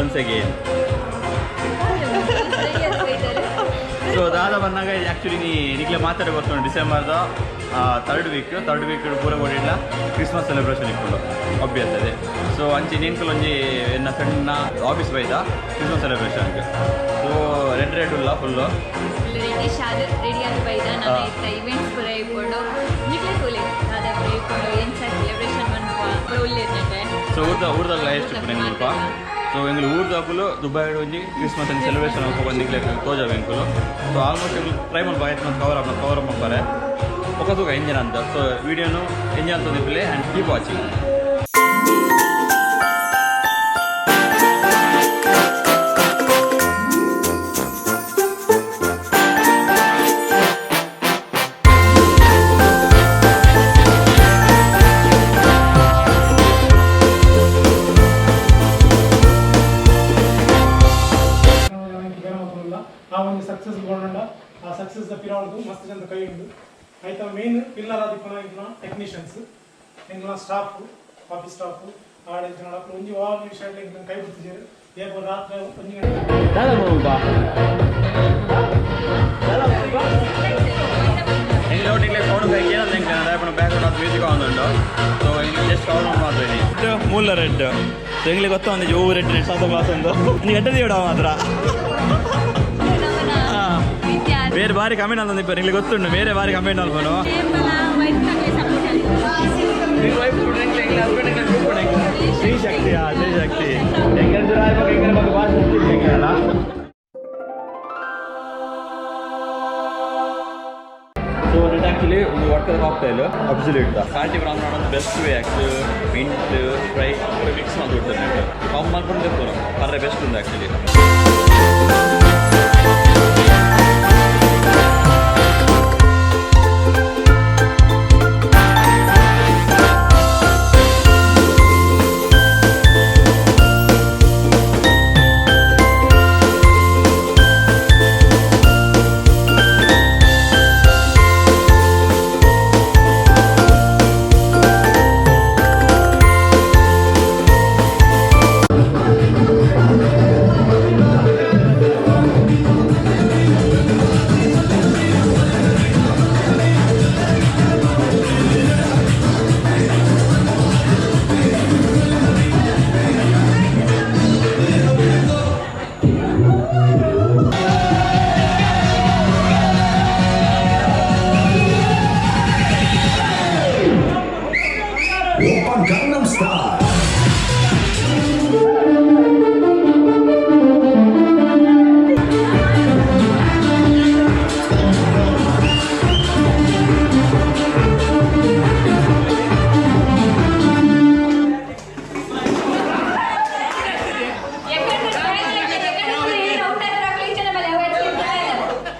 Once again. So ದಾದ ಬಂದಾಗ actually ನೀ ನಿಕ್ಲೆ ಮಾತಾಡಿ ಗೊತ್ತುಂಟು, ಡಿಸೆಂಬರ್ದ ಥರ್ಡ್ ವೀಕ್, ಥರ್ಡ್ ವೀಕ್ ಪೂರ ಕೊಡಿಲ್ಲ ಕ್ರಿಸ್ಮಸ್ ಸೆಲೆಬ್ರೇಷನ್ ಇಪ್ಪುಂಡು ಅಬ್ವಿಯಸ್ ಅದೇ. ಸೊ ಅಂಚೆ ನಿಂಕುಲು ಒಂಜಿ ಎನ್ನ ಫ್ರೆಂಡ್ನ ಆಫೀಸ್ ಬೈದ ಕ್ರಿಸ್ಮಸ್ ಸೆಲೆಬ್ರೇಷನ್ಗೆ. ಸೊ ರೆಡ್ ರೆಡ್ ಉಲ್ಲ ಫುಲ್ಲು. ರೆಡಿ ಶಾದ ರೆಡಿ ಆದ ಬೈದ ನಾನು. ಇತ್ತ ಇವೆಂಟ್ಸ್ ಪೂರ ಇಪ್ಪುಂಡು. ನಿಕ್ಲೆ ತೂಲೆ ದಾದ ಪೂರ ಇಪ್ಪುಂಡು, ಎಂಚ ಸೆಲೆಬ್ರೇಷನ್ ಮನ್ಪುವ ಪೂರ ಉಲ್ಲೇರ್ನಟ್ಟೆ. ಸೊ ಊರ್ದಾಗಲ ಎಷ್ಟು ಇಪ್ಪುಂಡು ಎಂಕುಲ್ಪ. ಸೊ ಎಂಕುಲು ಊರ್ದಾಕುಲು ದುಬೈ ಒಂಜಿ ಕ್ರಿಸ್ಮಸ್ ಸೆಲೆಬ್ರೇಷನ್ ಬಂದು ತೋಜಾವೆ ಎಂಕುಲು. ಸೊ ಆಲ್ಮೋಸ್ಟ್ ಎಂಕುಲು ಟ್ರೈ ಮಲ್ಪ ಆಯ್ತು ಮತ್ತು ಕವರ್ ಅಪ್ ಮಲ್ಪರೆ. ఒక ತೂಕ ಎಂಜಿನ್ ಅಂತ. ಸೊ ವಿಡಿಯೋನು ಎಂಜಾಯ್ ಅಂತ ದಿಪ್ಪಲೆ ಆ್ಯಂಡ್ ಕೀಪ್ ವಾಚಿಂಗ್. ಆ ಒಂದು ಸಕ್ಸಸ್ ಗೊಂಡ, ಆ ಸಕ್ಸಸ್ ದ ಪಿರಾವಲ್ದು ಮಸ್ತ್ ಜನ ಕೈ ಉಂಡು. ಐತ ಮೇನ್ ಪಿಲ್ಲರ್ ಆದಿಪ್ಪುನ ಇಂಕ್ಲ ಟೆಕ್ನಿಷಿಯನ್ಸ್, ಎಂಕ್ಲ ಸ್ಟಾಫ್, ಆಫೀಸ್ ಸ್ಟಾಫ್, ಆಡೆ ಜನ ಒಂಜಿ ಆಲ್ ವಿಷಯ ಎಂಕ್ಲ ಕೈ ಬಿಡ್ತಿದ್ದೇವೆ. ಏಪ ರಾತ್ರಿ ಒಂಜಿ ಗಂಟೆ. ಎಂಗ್ಲ ಒಟ್ಟಿಗೆ ಸೌಂಡ್ ಕೈ ಏನಂತ ಎಂಕ್ಲೆ ದಾಯಪಣ ಬ್ಯಾಕ್ ಗ್ರೌಂಡ್ ಮ್ಯೂಸಿಕ್ ಆಂದುಂಡು. ಸೊ ಎಂಗ್ಲ ಜಸ್ಟ್ ಕವರ್ ಮಾತ್ರ ಮೂಲ ರೆಡ್. ಸೊ ಎಂಗ್ಲಿಗೆ ಗೊತ್ತ ಒಂದು ಹೂವು ರೆಡ್ ರೆಡ್ ಸಾಂತ ಕ್ಲಾಸ್ ಒಂದು ನೀವು ಎಡ್ಡ ದೇವಡ ಮಾತ್ರ. ನಮ್ಮನ ವಿದ್ಯಾರ್ಥಿ. ಬೇರೆ ಬಾರಿ ಕಮೆಂಟ್ ಅಂತ ಎಂಗ್ಲಿಗೆ ಗೊತ್ತುಂಟು, ಬೇರೆ ಬಾರಿ comment ಅಲ್ಪನು. Shri Shakti, Shri Shakti. Angle angle ಬಗ್ಗೆ ಭಾಷೆ ಎಂಗಲ್ಲ. ಸೊ ನೆಟ್ ಆ್ಯಕ್ಚುಲಿ ಒಂದು water cocktail absolute party brand ಮಾಡೋದು best way. Actually mint, Sprite mix ಮಾಡಿ ಕೊಡ್ತಾರೆ. ನೆಟ್ ಕಾಂಬ್ ಮಾಡ್ಕೊಂಡು ಇರ್ತಾರೆ ಪರ್ರೆ ಬೆಸ್ಟ್ ಉಂಟು actually. 오빤 강남스타일.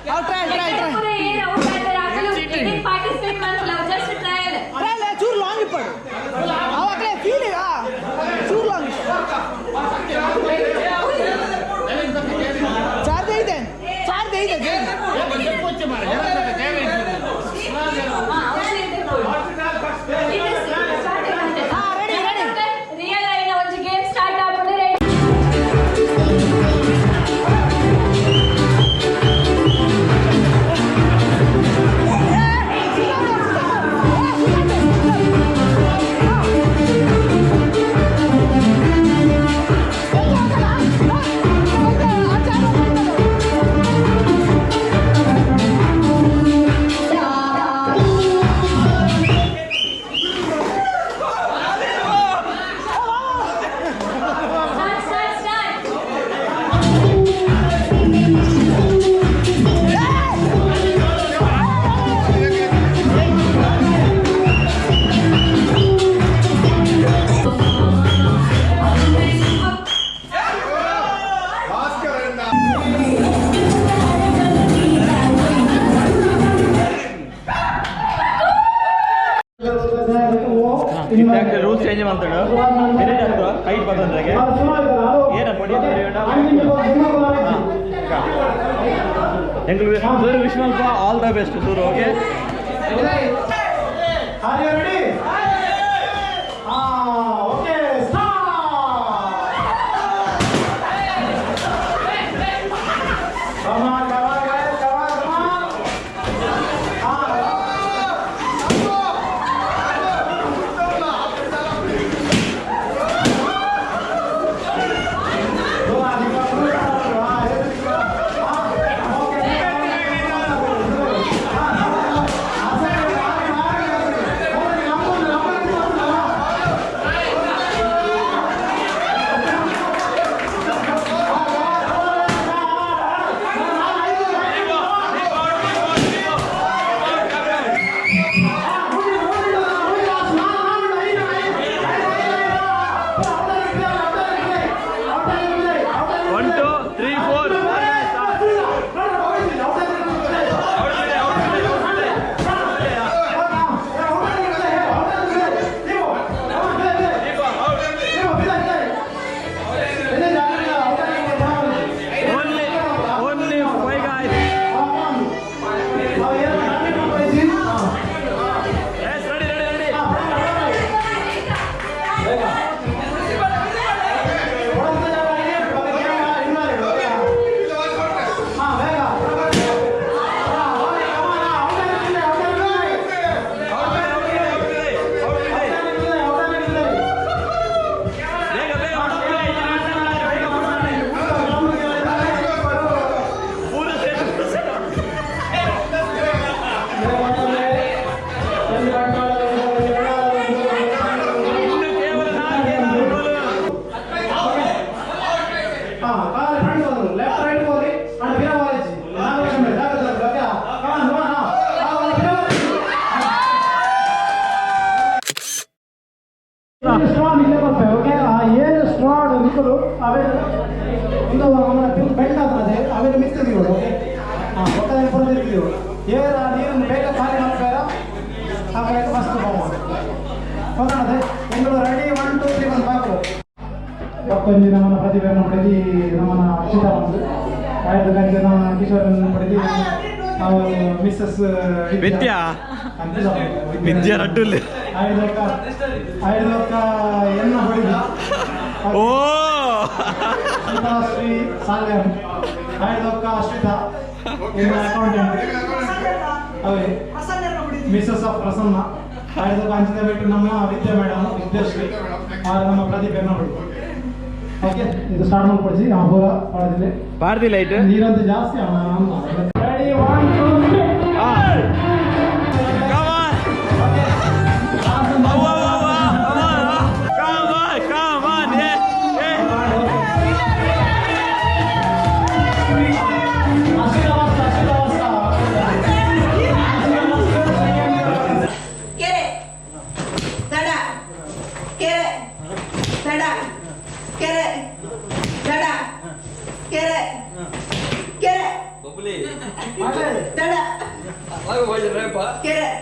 Trial, trial, trial. Participate just trial. Trial ಚೂರು ಲಾಂಗ್ ಇಪ್ಪಡು ಅವ ಅಕಡೆ ಫೀಲ್ ಚೂರು ಲಾಂಗ್ ಚಾರ್ಜ್ ಐತೆ, ಚಾರ್ಜ್ ಐತೆ. ಹಾ, ready, ready. Real ಆಯಿನ ಒಂದು ಗೇಮ್ ಸ್ಟಾರ್ಟ್ ಆಗ್ಬಿಟ್ಟು ready. Start, start, start. Rules change ಮಾಡ್ತಾడు. ಹೈಟ್ ಬಂದ್ರೆ ಏನ ಪೊಡಿ. ಎಂಗ್ಲು ಸೂರು ವಿಶ್ವಲ್ಪ ಆಲ್ the best ಸೂರು. Okay. Are you ready? Okay, start. ಕಾಲ್ ಫ್ರಂಟ್ ಹೋದ್ರು ಲೆಫ್ಟ್ ರೈಟ್ ಹೋಗಿ ಅಂಡ್ ಬಿರ ವಾಲಜಿ ನಾಗಲಕ್ಷ್ಮಿ ಜಾಗ್ರತೆ ಓಕೆ ಕಮಾನ್ ಕಮಾನ್ ಸ್ಟ್ರಾಂಗ್ ಇಲ್ಲೇ ಬರ್ಪೆ ಓಕೆ ಆ ಏನು ಸ್ಟ್ರಾಂಗ್ ನಿಕ್ಕಲು ಅವೇ ಒಂದು ನಮ್ಮ ಬೆಲ್ಟ್ ಆಗ್ತದೆ ಅವೆಲ್ಲ ಮಿಕ್ಕಿದೀವಿ ಓಕೆ ಹಾಂ ಒಕ್ಕದ ಪುರ ಏರ ನೀರನ್ನು ಬೇಗ ಖಾಲಿ ಮಾಡ್ಬೇಡ ಆಮೇಲೆ ಫಸ್ಟ್ ಹೋಗೋಣ ಬೆಂಗಳೂರು ರೆಡಿ 1 2 3 1 ಬಾಕು ಒಕ್ಕೊಂಜಿ ನಮ್ಮನ ಪ್ರತಿಭೆಯನ್ನು ಪಡೆದು ನಮ್ಮನ ಅಕ್ಷಿತಾ ಬಂದು ಆಯ್ತು ಗಂಟೆ ನಮ್ಮ ಕಿಶೋರನ್ನು ಪಡೆದು ನಾವು ಮಿಸ್ಸಸ್ ವಿದ್ಯಾ ವಿದ್ಯಾ ರಡ್ಡುಲ್ಲಿ ಆಯ್ದೊಕ್ಕ ಆಯ್ದೊಕ್ಕ ಎನ್ನ ಹೊಡಿದು ಓ ಶ್ರೀ ಸಾಲ್ಯಾನ್ ಆಯ್ದೊಕ್ಕ ಅಶ್ವಿತಾ ಎನ್ನ ಅಕೌಂಟೆಂಟ್ ಅವೇ ಮಿಸಸ್ ಆಫ್ ಪ್ರಸನ್ನ ಆಯ್ದೊಕ್ಕ ಅಂಚಿನ ಬಿಟ್ಟು ನಮ್ಮ ವಿದ್ಯಾ ಮೇಡಮ್ ವಿದ್ಯಾಶ್ರೀ ಆರು ನಮ್ಮ ಪ್ರತಿಭೆಯನ್ನು ಹೊಡಿದು ಓಕೆ ಇದು ಸ್ಟಾರ್ಟ್ ಮಾಡ್ಕೊಡಿಸಿ ಆ ಪೂರ ಪಾಡದಿಲ್ಲ ಪಾಡ್ದಿ ಲೈಟ್ ನೀರಂತೂ ಜಾಸ್ತಿ ready 1 2 3. Come on. Come on, come on, yeah, yeah. ಕೆರೆ ದಡ ಕೆರೆ ದಡ ಕೆರೆ ದಡ ಕೆರೆ ಕೆರೆ ದಡ ಕೆರೆ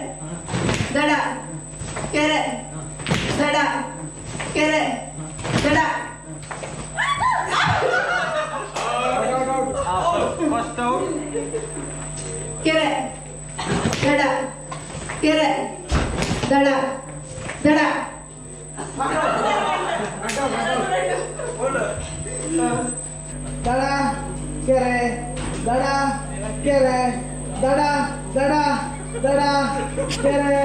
ದಡ ಕೆರೆ ದಡ ಕೆರೆ ದಡ. ಕೆರೆ ದಡ ಕೆರೆ ದಡ ದಡ. ದಡ ಕೆರೆ ದಡ ಕೆರೆ ದಡ ದಡ ದಡ ಕೆರೆ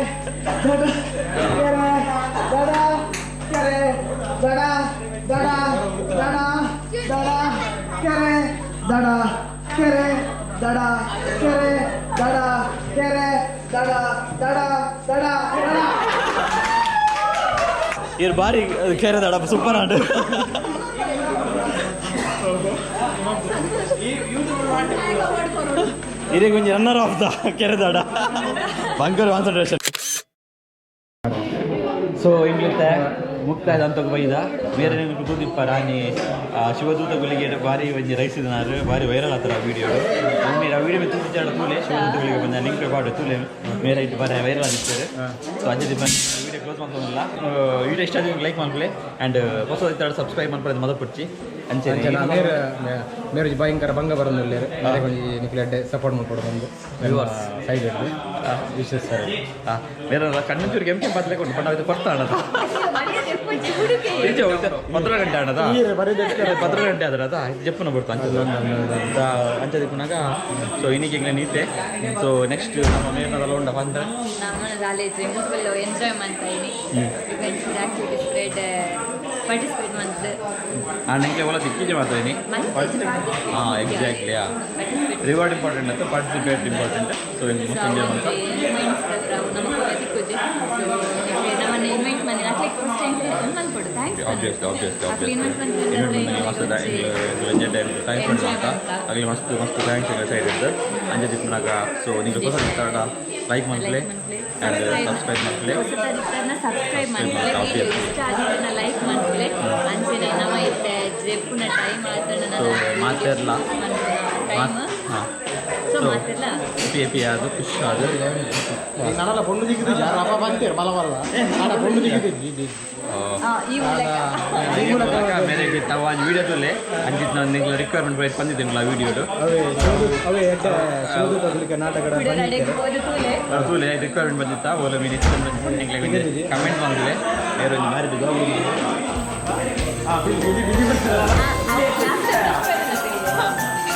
ದಡ ಕೆರೆ ದಡ ಕೆರೆ ದಡ ದಡ ದಡ ದಡ ಕೆರೆ ದಡ ಕೆರೆ ದಡ ಕೆರೆ ದಡ ಕೆರೆ ದಡ ದಡ ದಡ ದಡ. ಇರ್ ಬಾರಿ ಕೆರೆ ದಡ ಸೂಪರ್ ಆಂಡ್ ಇರೇ ಒಂಜಿ ರನ್ನರ್ ಆಫ್ the ಕೆರೆ ದಡ ಬಂಕರ್ ಕಾನ್ಸಂಟ್ರೇಷನ್. ಸೊ ಇಂಗ್ಲಿತ್ತೆ ಮುಕ್ತಾಯದ ಅಂತ ಬೈದ ಬೇರೆ ತೂದಿಪ್ಪ ರಾಣಿ ಶಿವದೂತ ಗುಳಿಗೆ ಬಾರಿ ಒಂಜಿ ರೈಸ್ ಇದ್ದಾರೆ ಬಾರಿ ವೈರಲ್ ಆತರ ವಿಡಿಯೋ ಮೇರೆ ಆ ವಿಡಿಯೋ ತೂತಿದ್ದಾಡ ತೂಲೆ ಶಿವದೂತ ಗುಳಿಗೆ ಬಂದ ಲಿಂಕ್ ಪಾಡು ತೂಲೆ ಮೇರೆ ಇಟ್ಟು ಬಾರಿ ವೈರಲ್ ಆಗಿರ್ತಾರೆ. ಸೊ ಅಂಚೆ ವಿಡಿಯೋ ಕ್ಲೋಸ್ ಮಾಡ್ಕೊಳ್ಳಲ್ಲ. ವಿಡಿಯೋ ಇಷ್ಟ ಆದ್ರೆ ಲೈಕ್ ಮಾಡ್ಕೊಳ್ಳಿ ಆ್ಯಂಡ್ ಹೊಸ ಇತ್ತಾಡ ಸಬ್ಸ್ಕ್ರೈಬ್ ಮಾಡ್ಕೊಳ್ಳೋದು ಮೊದಲು ಪುಡ್ಚಿ ಅಂಚೆ ಮೇರೆ ಮೇರೆ ಭಯಂಕರ ಭಂಗ ಬರೋದಿಲ್ಲ ಮೇರೆ ಒಂಜಿ ನಿಕ್ಲೆ ಅಡ್ಡೆ ಸಪೋರ್ಟ್ ಮಾಡ್ಕೊಡು ಬಂದು ಸೈಡ್ ವಿಶೇಷ ಸರ್. ಬೇರೆ ಕಣ್ಣು ಕೆಂಪು ಕೆಂಪು ಬದಲೇ ಕೊಂಡು ಪಂಡ ಕೊಡ್ತಾ ಅಣ್ಣದ ಪತ್ರ ಗಂಟೆ ಆಡದ ಪತ್ರ ಗಂಟೆ ಆದ್ರೆ ಜಪ್ಪನ ಬರ್ತಾ ಅಂಚೆ ಅಂಚೆ ದಿಪ್ಪನಾಗ. ಸೊ ಇನ್ನಿಗೆ ನೀತೆ. ಸೊ ನೆಕ್ಸ್ಟ್ ನಮ್ಮ ಮೇಲ್ನದಲ್ಲ ಉಂಡ ಬಂದ್ರೆ ನಮ್ಮ ಕಾಲೇಜ್ ಫುಲ್ ಎಂಜಾಯ್ ಮಾಡ್ತಾ ಇದೀನಿ. ಇವೆಂಟ್ಸ್ ಆಕ್ಟಿವಿಟೀಸ್ ಪಾರ್ಟಿಸಿಪೇಟ್ ಮಾಡ್ತು. ಆ ನಿಮಗೆ ಒಲ್ಲ ದಿಕ್ಕಿಜೆ ಮಾಡ್ತಾ ಇದೀನಿ. ಹಾಂ ಎಕ್ಸಾಕ್ಟ್ಲಿ. ರಿವಾರ್ಡ್ ಇಂಪಾರ್ಟೆಂಟ್ ಅಂತ ಪಾರ್ಟಿಸಿಪೇಟ್ ಇಂಪಾರ್ಟೆಂಟ್. ಸೊ ಇನ್ನು ಮಸ್ತ್ ಎಂಜಾಯ್ ಮಾಡ್ತಾ ಇವೆಂಟ್ಸ್ ನಮ್ಮ ಸಿಕ್ಕುಜಿ. ಸೊ ನಮ್ಮನ್ನು ಇನ್ವೈಟ್ ಮಾಡಿ ಅಟ್ಲೀಸ್ಟ್ ಫಸ್ಟ್ ಟೈಮ್ ಮಲ್ಕೊಡು thanks. Obviously obviously obviously event ಬಂದಾಗ ಮಸ್ತ್ ಟೈಮ್ ಸ್ಪೆಂಡ್ ಮಾಡ್ತಾ ಆಗಲಿ ಮಸ್ತ್ ಮಸ್ತ್ thanks ಎಲ್ಲ ಸೈಡ್ ಇದ್ದು ಅಂಜೆ ದಿಪ್ಪನಾಗ. ಸೊ ನೀವು ಹೊಸ ಲೈಕ್ ಮಾಡ್ಲಿ ಆ್ಯಂಡ್ ಸಬ್ಸ್ಕ್ರೈಬ್ ಮಾಡ್ಲಿ. ಸಬ್ಸ್ಕ್ರೈಬ್ ಮಾಡ್ಕೊಳ್ಳಿ, ವಿಡಿಯೋ ಇಷ್ಟ ಆಗಿದ್ದನ್ನ ಲೈಕ್ ಮಾಡ್ಕೊಳ್ಳಿ. ಅಂಚೆನೆ ನಮ್ಮ ಇತ್ತೆ ಜೆಪ್ಪುನ ಟೈಮ್ ಆತನ ಸೊ ಮಾತೆರ್ಲ ಟೈಮ್. ಹಾಂ ಸೊ ಮಾತೆಲ್ಲ ಪಿ ಪಿ ಅದು ಖುಷಿ ಅದು ನನಲ್ಲ ಪೊಣ್ಣು ದಿಕ್ಕಿದ್ದು ಯಾರು ಅಪ್ಪ ಬಂತೀರ ಬಲ ಬಲ್ಲ ಆಡ ಪೊಣ್ಣು ದಿಕ್ಕಿದ್ದು. ಈ ಮೂಲಕ ಈ ಮೂಲಕ ಮೇರೆಗೆ ತಾವು ಒಂದು ವೀಡಿಯೋ ತುಲೆ ಅಂಜಿತ್ ನಾನು ನಿಂಗೆ ರಿಕ್ವೈರ್ಮೆಂಟ್ ಬೈಟ್ ಬಂದಿದ್ದೇನೆ ವೀಡಿಯೋಡು. ಅವೇ ಅವೇ ಎಡ್ಡೆ ಶಿವದೂತ ಗುಳಿಗೆ ನಾಟಕದ ಬಿಡಗಡೆಗೆ ಹೋದ ತೂಲೆ. ತೂಲೆ ರಿಕ್ವೈರ್ಮೆಂಟ್ ಬಂದಿತ್ತಾ ಓಲ ಮೀನಿ ನಿಂಗೆ ಕಮೆಂಟ್ ಮಾಡಿದ್ರೆ ಬೇರೆ ಒಂದು ಮಾರಿ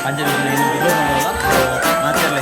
ಅಂಜಲಿ ಮಾತೆಲ್ಲ.